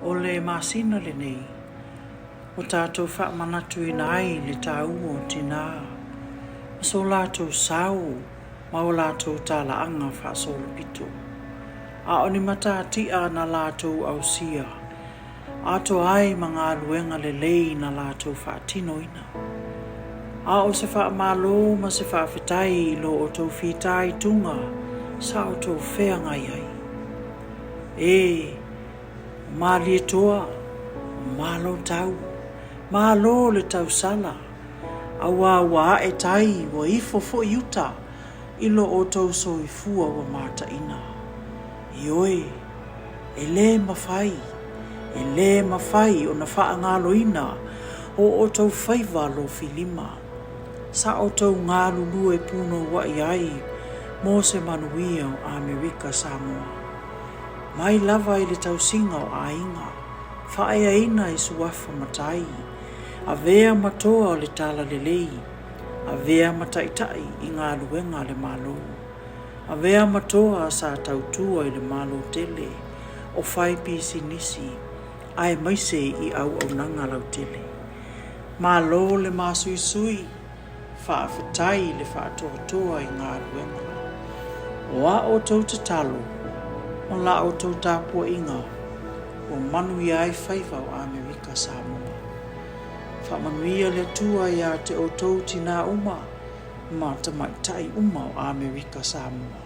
O le masina lenei ua tatou faamanatuina ai le taua o tinā ma so latou sao ma o latou talaaga faasolopito. A o ni matatia na latou ausia atoa ai ma galuega lelei na latou faatinoina. A o se faamalo ma se faafetai i lo outou fitaituga sa outou feagai ai. E, o Malietoa, o Malotau, malo le tausala, auā ua ae tai, ua ifo foi uta i lo outou soifua ua mataina. Ioe, e lē mafai, e lē mafai ona faagaloina o outou faiva lofilima. Sa outou galulue punouaʻi ai mo se manuia o Amerika Samoa. Mai lava i le tausiga o aiga, faaeaina i suafa matai, avea ma toa o le talalelei, avea ma taitai i galuega a le Malo. Avea ma toa sa tautua i le Malo tele o fai pisinisi aemaise i auaunaga lautele. Malo le masuisui, faafetai le faatoatoa i galuega. O a outou tatalo ma la outou tapuaiga ua manuia ai faiva o Amerika Samoa. Faamanuia le Atua ia te outou tinā uma ma tamaitai uma o Amerika Samoa.